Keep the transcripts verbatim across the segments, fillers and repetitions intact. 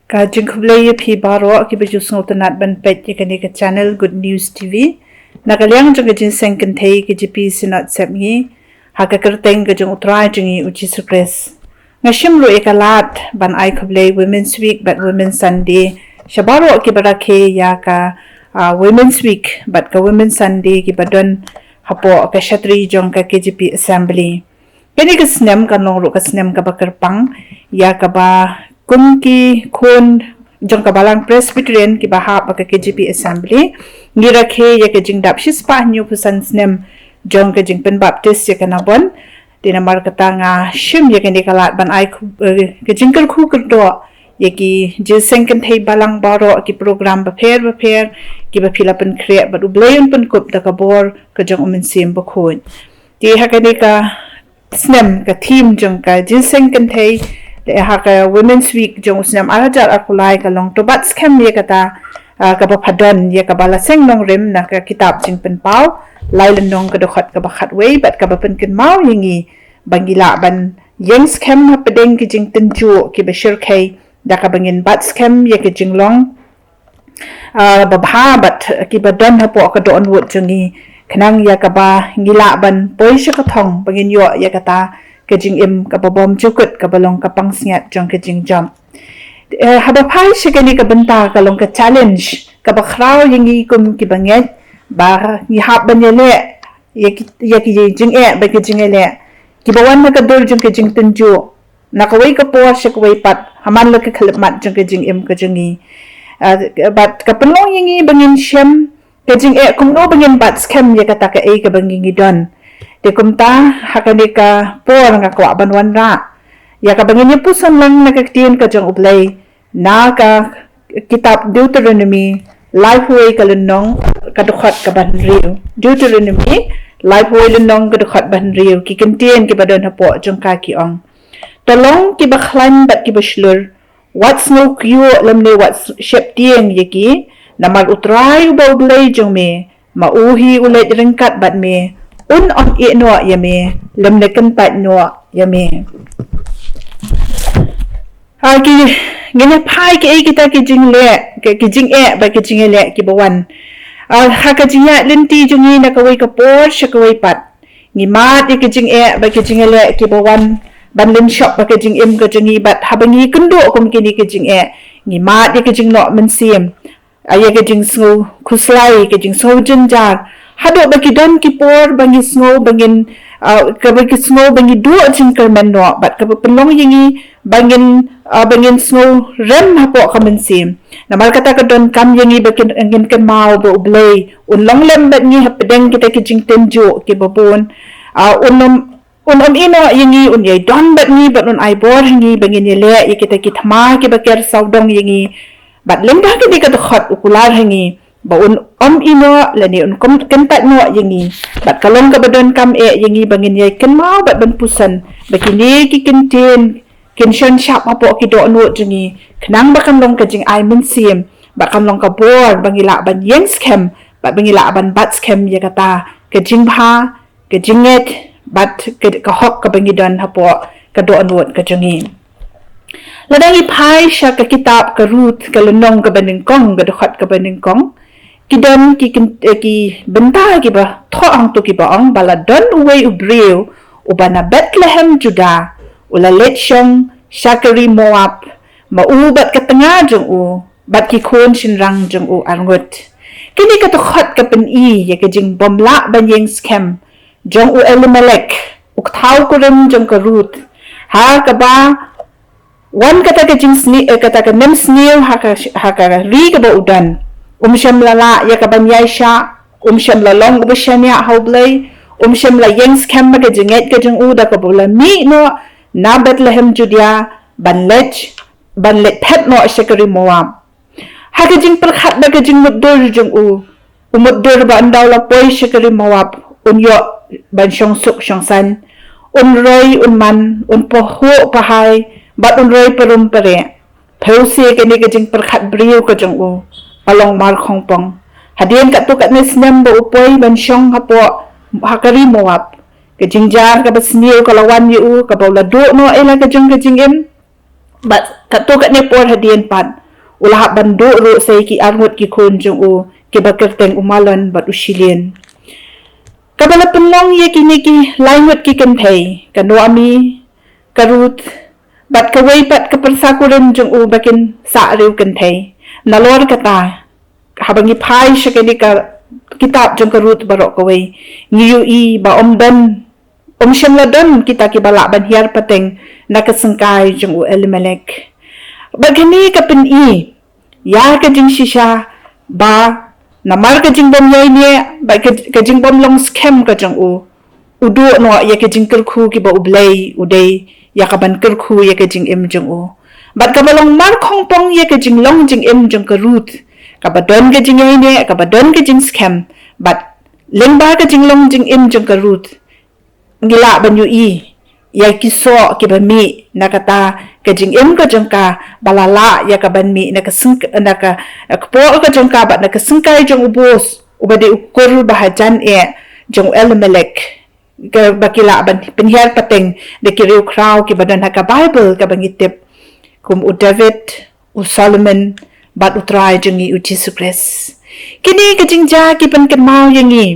Ka jingkhublei ïa phi baroh kiba ju sngewtynnat ban peit ïa kane ka channel Good News T V. Na ka liang jong ka jingïaseng kynthei K J P Synod Sepngi, ha ka kyrteng ka jong U Trai jong ngi U Jisu Khrist. Nga shim ruh ïa ka lad ban ai khublei Women's Week bad Women's Sunday sha baroh kiba rakhe ïa ka, ah, Women's Week bad ka Women's Sunday kiba don hapoh ka shatri jong ka K J P Assembly. Kane ka snem kan long ruh ka snem kaba kyrpang ïa kaba kum ki khun jong ka Balang Presbyterian kiba hap ha ka K J P Assembly, ngi rakhe ïa ka jingdap shispah hynñiewphew san snem jong ka jingpynbaptis ïa ka Nabon. Te namar kata nga shim ïa kane ka lad ban ai khu-, eh, ka jingkyrkhu kyrdoh ïa ki jingïaseng kynthei balang baroh, ki program bapher bapher kiba phi la pynkhreh, bad U Blei un pynkup da ka bor ka jong U Mynsiem Bakhuid. Te ha kane ka snem, ka theme jong ka jingïaseng kynthei, te ha ka Women's Week jong u snem ar hajar arphew lai ka long to bat skhem ïa kata, ah, kaba pha don, ïa kaba la seng nongrim na ka kitab Jingpynpaw lai lynnong ka dkhot kaba khatwei bad kaba pynkynmaw ïa ngi ba ngi lah ban ïeng skhem hapdeng ki jingtynjuh kiba shyrkhei da kaba ngin bat skhem ïa ki jinglong, ah, babha bad kiba don hapoh ka dohnud jong ngi, khnang ïa kaba ngi lah ban poi sha ka thong ba ngin ïoh ïa kata ka jingim kaba bymjukut kaba long ka pansngiat jong ka jingjop. Eh, haba phai sha kane ka bynta ka long ka challenge kaba khraw ïa ngi kum kiba ngeit ba ngi hap ban ïaleh ïa ki, ïa ki jingeh bad ki jingïaleh kiba wan na ka dur jong ka jingtynjuh na kawei ka por sha kawei pat, ha man la ka khyllipmat jong ka jingim ka jong ngi. Ah, bad ka pynlong ïa ngi ba ngin shem ka jingeh kumno ba ngin bat skhem ïa kata kaei kaba ngi ngi don. Te kumta, ha kane ka por nga kwah ban wanrah ïa kaba ngin ïa puson lang na ka ktien ka jong U Blei, na ka kitab Deuteronomy laiphew wei ka lynnong ka dkhot kaba hynriew. Deuteronomy laiphew wei lynnong ka dkhot ba hynriew, ki kyntien kiba don hapoh jong ka ki ong: To long kiba khlaiñ bad kiba shlur, wat sngew kyiuh lymne wat sheptieng ïa ki, namar U Trai uba U Blei jong me, ma u hi u leit ryngkat bad me, un ym ïehnoh ïa me lymne kyntait noh ïa me. Ah, ki, ngin ïa phai kiei kita ki jingleh, ki, ki jingeh bad ki jingïaleh kiba wan. Ah, ha ka jingïaid lynti jong ngi na kawei ka por sha kawei pat, ngi mad ïa ki jingeh bad ki jingïaleh kiba wan ban lynshop bad ka jingim ka jong ngi, bad haba ngi kynduh kum kine ki jingeh, ngi mad ïa ki jingnoh mynsiem, ah, ïa ka jingsngew khuslai, ka jingsngew jynjar. Haduh ba ki don ki por ba ngi sngew ba ngin, ah, kaba ki sngew ba ngi duh jingkyrmen noh, bad kaba pynlong ïa ngi ba ngin, ah, ba ngin sngew rem hapoh ka mynsiem. Namar kata ka donkam ïa ngi ba kin, ngin kynmaw ba U Blei un long lem bad ngi hapdeng kita ki jingtynjuh kiba bun. Ah, un ym, un ym ïehnoh ïa ngi, un ïai don bad ngi bad un ai bor ha ngi ba ngin ïaleh ïa kita ki thma kiba ker sawdong ïa ngi. Bad lynda kane ka dkhot u kular ha ngi ba un ym ïehnoh lane un kyntait noh ïa ngi. Bad ka long kaba donkam eh ïa ngi ba ngin ïai kynmaw bad ban puson ba kine ki kyntien kin shon shap hapoh ki dohnud jong ngi, khnang ba kan long ka jingai mynsiem, ba kan long ka bor ba ngi lah ban ïeng skhem, ba, ba ngi lah ban bat skhem ïa kata ka jingbha, ka jingngeit bad ka, ka hok kaba ngi don hapoh ka dohnud ka jong ngi. Lada ngi phai sha ka kitab ka Ruth ka lynnong kaba nyngkong ka dkhot kaba nyngkong, ki don ki, ki, eh, ki bynta kiba thoh hangto kiba ong ba la don uwei u briew uba na Bethlehem Judah, u la leit shong sha ka ri Moab, ma u bad ka tnga jong u bad ki khun shynrang jong u arngut. Kine ka dkhot ka pyni ïa ka jingbymlah ban ïeng skhem jong u Elimelek, u kthaw kurim jong ka Ruth, ha kaba wan kata ka jingsniew, eh, kata ka nemsniew ha ka, ha ka ri kaba u don. Um shym la lah ïa ka ban ïaishah, um shym la long uba shaniah ha U Blei, um shym la ïeng skhem ha ka jingngeit ka jong u da kaba u la mih noh na Bethlehem Judah ban leit, ban leit phet noh sha ka ri Moab. Ha ka jingpyrkhat bad ka jingmutdur jong u, u mutdur ba ynda u la poi sha ka ri Moab un ïoh ban shong suk shong saiñ, un roi un man, un pahuh pahai bad un roi parum pareh. Phi ïohi kane ka jingpyrkhat briew ka jong u ka long markhongpong. Hadien katto katne snem ba u poi ban shong hapoh, ha ka ri Moab, ka jingjia kaba sniew ka la wan ïa u, kaba u la duh noh ïa la ka jong ka jingim. Bad katto katne por hadien pat, u la hap ban duh ruh sa ïa ki arngut ki khun jong u, kiba kyrteng u Mahlon bad u Shilin. Kaba la pynlong ïa kine ki laingut ki kynthei, ka Naomi, ka Ruth, bad kawei pat ka pyrsa kurim jong u ba kin sah riew kynthei. Nalor kata, haba ngi phai sha kane ka kitab jong ka Ruth baroh kawei, ngi ïohi ba ym don, ym shym la don kita kiba lah ban hiar pateng na ka syngkai jong u Elimelek. Bad kane ka pyni ïa ka jingshisha ba namar ka jingbym ïaineh bad ka, ka jingbym long skhem ka jong u, u duh noh ïa ka jingkyrkhu kiba U Blei u dei ïa ka ban kyrkhu ïa ka jingim jong u. Bad kaba long markhongpong ïa ka jinglong jingim jong ka Ruth, kaba don ka jingïaineh, kaba don ka jingskhem, bad lyngba ka jinglong jingim jong ka Ruth, ngi lah ban ïohi ïa ki soh kiba mih na kata ka jingim ka jong ka, ba la lah ïa ka ban mih na ka syng-, na ka, na ka kpoh ka jong ka bad na ka syngkai jong u Boas, uba dei u kur ba hajan eh jong u Elimelek, kaba ki lah ban pynhiar pateng da ki riewkhraw kiba don ha ka Baibl kaba ngi tip kum u David, u Solomon, bad u Trai jong ngi u Jisu Khrist. Kine ka jingjia ki pynkynmaw ïa ngi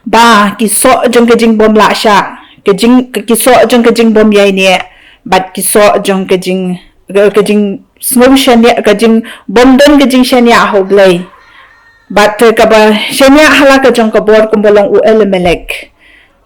ba ki soh jong ka jingbym lah shah, ka jing, ki soh jong ka jingbym ïaineh, bad ki soh jong ka jing, ka, ka jingsngew shaniah, ka jingbym don ka jingshaniah ha U Blei. Bad, eh, kaba shaniah ha la ka jong ka bor kumba long u Elimelek.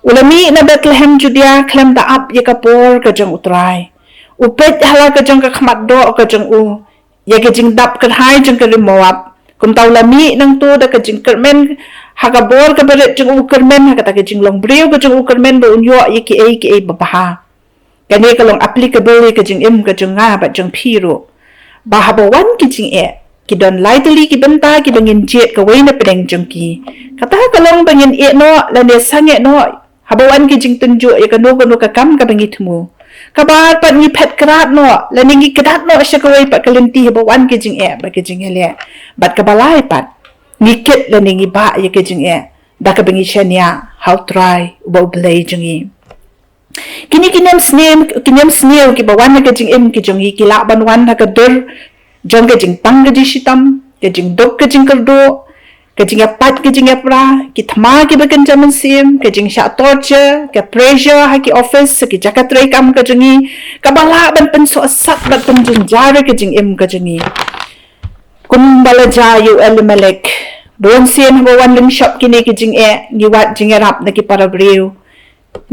U la mih na Bethlehem Judea khlem da ap ïa ka por ka jong u Trai. U peit ha la ka jong ka khmat doh ka jong u ïa ka jingdap kyrhai jong ka ri Moab. Kumta u la mih nangto da ka jingkyrmen ha ka bor kaba rit jong u, kyrmen ha kata ka jinglong briew ka jong u, kyrmen ba un ïoh ïa kiei kiei babha. Kane ka long applicable ïa ka jingim ka jong nga bad jong phi ruh. Ba haba wan ki jingeh, ki don lai tylli ki bynta kiba ngin jied kawei na pdeng jong ki. Kata ka long ba ngin eh noh lane sangeh noh haba wan ki jingtynjuh ïa kano kano ka kam kaba ngi thmu. Kaba ar pat ngi phet krad noh lane ngi kdat noh sha kawei pat ka lynti haba wan ki jingeh bad ki jingïaleh. Bad kaba lai pat, ngi kit lane ngi bah ïa ki jingeh da kaba ngi shaniah ha U Trai uba U Blei jong ngi. Kine ki niam sniew, ki niam sniew kiba wan ha ka jingim ka jong ngi ki lah ban wan ha ka dur jong ka jingpang ka jingshitom, ka jingduk ka jingkyrduh, ka jingïapait ka jingïapra, ki thma kiba kynja mynsiem, ka jingshah torture, ka pressure ha ki office, ha ki jaka treikam ka jong ngi, kaba lah ban pynsohsat bad pynjynjar ïa ka jingim ka jong ngi. Kumba la jia ïa u Elimelek, bunsien haba wan lynshop kine ki jingeh, ngi wad jingïarap na ki para briew,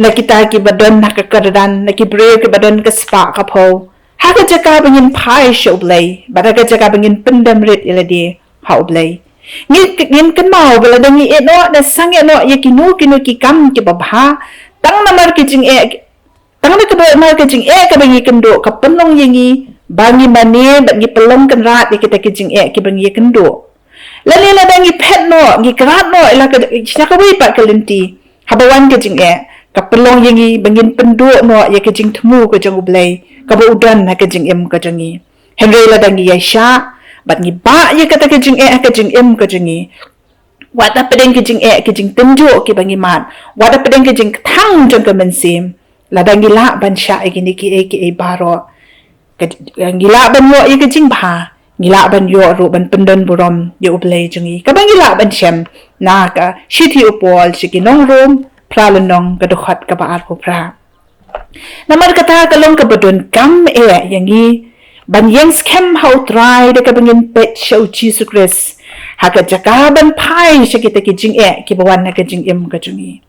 na kita kiba don ha ka kyrdan, na ki briew kiba don ka spah ka phew. Ha ka jaka ba ngin phai sha U Blei, bad ha ka jaka ba ngin pyndem rit ïa lade ha U Blei. Ngin, ngin kynmaw ba lada ngi eh noh ne sangeh noh ïa kino kino ki kam kiba bha, tang namar ki jingeh, tang namar ka jingeh kaba ngi kynduh ka pynlong ïa ngi ba ngi mane bad ngi pynlong kynrad ïa kita ki jingeh kiba ngi ïakynduh. Lane lada ngi phet noh, ngi krat noh ïa la ka, sha kawei pat ka lynti, haba wan ka jingeh, ka pynlong ïa ngi ba ngin pynduh noh ïa ka jingthmu ka jong U Blei kaba u don ha ka jingim ka jong ngi. Hynrei lada ngi ïaishah bad ngi bah ïa kata ka jingeh ha ka jingim ka jong ngi, wat hapdeng ka jingeh ka jingtynjuh kiba ngi mad, wat hapdeng ka jingkthang jong ka mynsiem, lada ngi lah ban shah ïa kine kiei kiei baroh, ka, ngi lah ban ïoh ïa ka jingbha, ngi lah ban ïoh ruh ban pyndon burom ïa U Blei jong ngi, kaba ngi lah ban shem na ka shithi u Paul sha ki nong Rom, phra lynnong, ka dkhot kaba arphew phra. Namar kata ka long kaba donkam eh ïa ngi ban ïeng skhem ha U Trai da kaba ngin peit sha U Jisu Khrist, ha ka jaka ban phai sha kita ki jingeh kiba wan ha ka jingim ka jong ngi.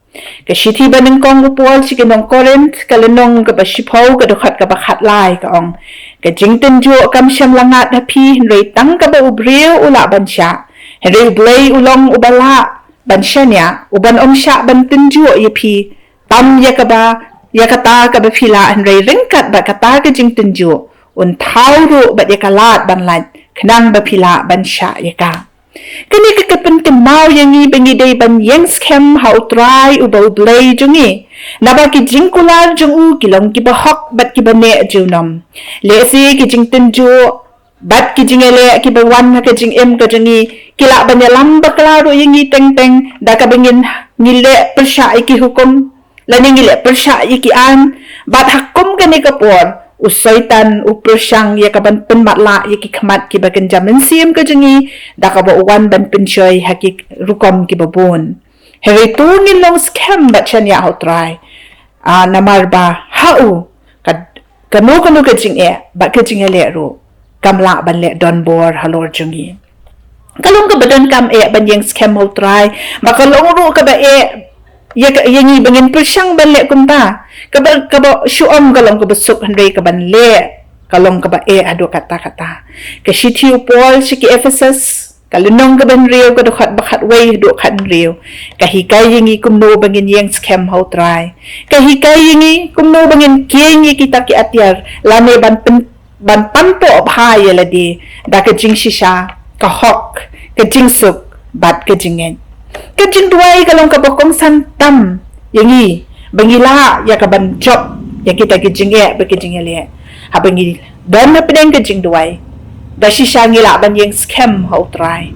Ka shithi banyngkong u Paul sha ki nong Korinth, ka lynnong kaba shiphew, ka dkhot kaba khatlai, ka ong: Ka jingtynjuh kam shym la ngat ha phi, hynrei tang kaba u briew u lah ban shah. Hynrei U Blei u long uba lah ban shaniah, u ban ym shah ban tynjuh ïa phi tam ïa kaba, ïa kata kaba phi lah, hynrei ryngkat bad kata ka jingtynjuh un thaw ruh bad ïa ka lad ban lait, khnang ba phi lah ban shah ïa ka. Kane ka, ka pynkynmaw ïa ngi ba ngi dei ban ïeng skhem ha U Trai uba U Blei jong ngi, naba ki jingkular jong u ki long kiba hok bad kiba neh junom. Lehse ki jingtynjuh bad ki jingïaleh kiba wan ha ka jingim ka jong ngi ki lah ban ïalam bakla ruh ïa ngi teng teng da kaba ngin, ngi leh pyrshah ïa ki hukum, lane ngi leh pyrshah ïa ki aiñ. Bad ha kum kane ka por, U Soitan u pyrshang ïa ka ban pynmatlah ïa ki khmat kiba kynja mynsiem ka jong ngi, da kaba u wan ban pynshoi ha ki rukom kiba bun. Hynrei to ngin long skhem bad shaniah ha U Trai. Ah, namar ba ha u, ka, kano kano ka jingeh bad ka jingïaleh ruh kam lah ban leh donbor halor jong ngi. Ka long kaba donkam eh ban ïeng skhem ha U Trai, ba ka long ruh kaba eh ïa ka, ïa ngi ba ngin pyrshang ban leh kumta. Kaba, kaba shu ong ka long kaba suk, hynrei ka ban leh ka long kaba eh haduh katta katta. Ka shithi u Paul sha ki Ephesus, ka lynnong kaba hynriew, ka dkhot ba khatwei haduh khathynriew, ka hikai ïa ngi kumno ba ngin ïeng skhem ha U Trai. Ka hikai ïa ngi kumno ba ngin kieng ïa kita ki atiar, lane ban pyn, ban pynpoh bha ïa lade da ka jingshisha, ka hok, ka jingsuk bad ka jingngeit. Ka jingduwai ka long kaba kongsan tam ïa ngi ba ngi lah ïa ka ban jop ïa kita ki jingeh bad ki jingïaleh. Haba ngi don hapdeng ka jingduwai, da shisha ngi lah ban ïeng skhem ha U Trai.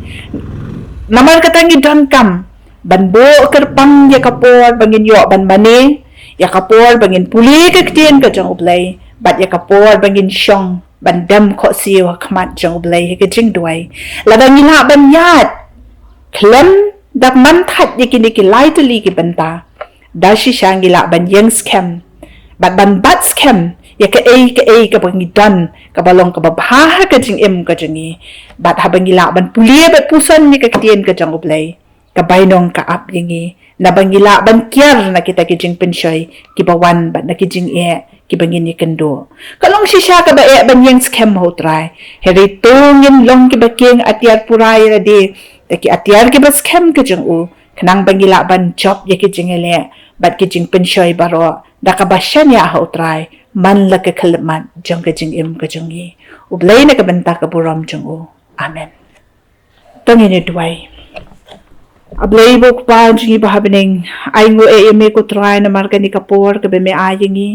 Namar kata ngi donkam ban buh kyrpang ïa ka por ba ngin ïoh ban mane, ïa ka por ba ngin pule ka ktien ka jong U Blei, bad ïa ka por ba ngin shong ban dem khohsiew ha khmat jong U Blei ha ka jingduwai. Lada ngi lah ban ïaid khlem da man thait ïa kine ki lai tylli ki bynta, da shisha ngi lah ban ïeng skhem bad ban bat skhem ïa kaei kaei kaba ngi don kaba long kaba bha ha ka jingim ka jong ngi. Bad haba ngi lah ban pule bad puson ïa ka ktien ka jong U Blei, ka bainong ka ap ïa ngi, naba ngi lah ban kiar na kita ki jingpynshoi kiba wan bad na ki jingeh kiba ngin ïakynduh. Ka long shisha kaba eh ban ïeng skhem ha U Trai. Hynrei to ngin long kiba kieng atiar pura ïa lade da ki atiar kiba skhem ka jong U, khnang ba ngi lah ban jop ïa ki jingïaleh bad ki jingpynshoi baroh da kaba shaniah ha U Trai man la ka khyllipmat jong ka jingim ka jong ngi. U Blei na ka bynta ka burom jong U. Amen. To ngin ïa duwai. A Blei bad U Kpa jong ngi ba ha bneng, ai nguh eh ïa Me ko Trai namar kane ka por kaba Me ai ïa ngi.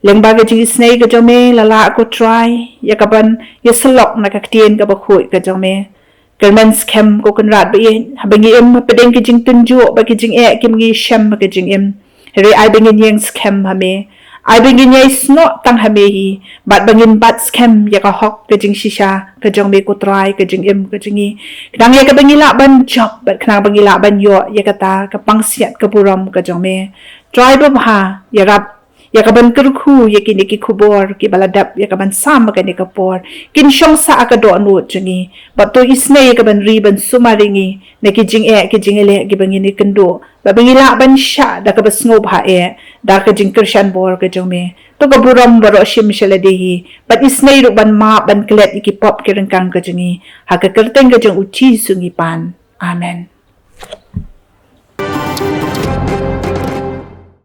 Lyngba ka jingisynei ka jong Me, la lah ko Trai ïa ka ban ïasyllok na ka ktien kaba khuid ka jong Me. Kyrmen skhem ko Kynrad ba ïeit, haba ngi im hapdeng ki jingtynjuh bad ki jingeh kiba ngi shem ha ka jingim, hynrei ai ba ngin ïeng skhem ha Me. Ai ba ngin ïai snoh tang ha Me hi, bad ba ngin bat skhem ïa ka hok, ka jingshisha ka jong Me ko Trai, ka jingim ka jong ngi, khnang ïa kaba ngi lah ban jop bad khnang ba ngi lah ban ïoh ïa kata ka pangsiat ka burom ka jong Me. Trai babha, ïarap ïa ka ban kyrkhu ïa kine ki khubor kiba la dep ïa ka ban sam ha kane ka por. Kin shong sah ha ka dohnud jong ngi. Bad to isynei ïa ka ban ri ban sumar ïa ngi na ki jingeh ki jingïaleh kiba ngin ïakynduh, bad ba ngi lah ban shah da kaba sngewbha eh da ka jingkyrshan bor ka jong Me. To ka burom baroh shim sha lade hi, bad isynei ruh ban map ban klet ïa ki pop ki ryngkang ka jong ngi. Ha ka kyrteng ka jong U Jisu ngi pan. Amen.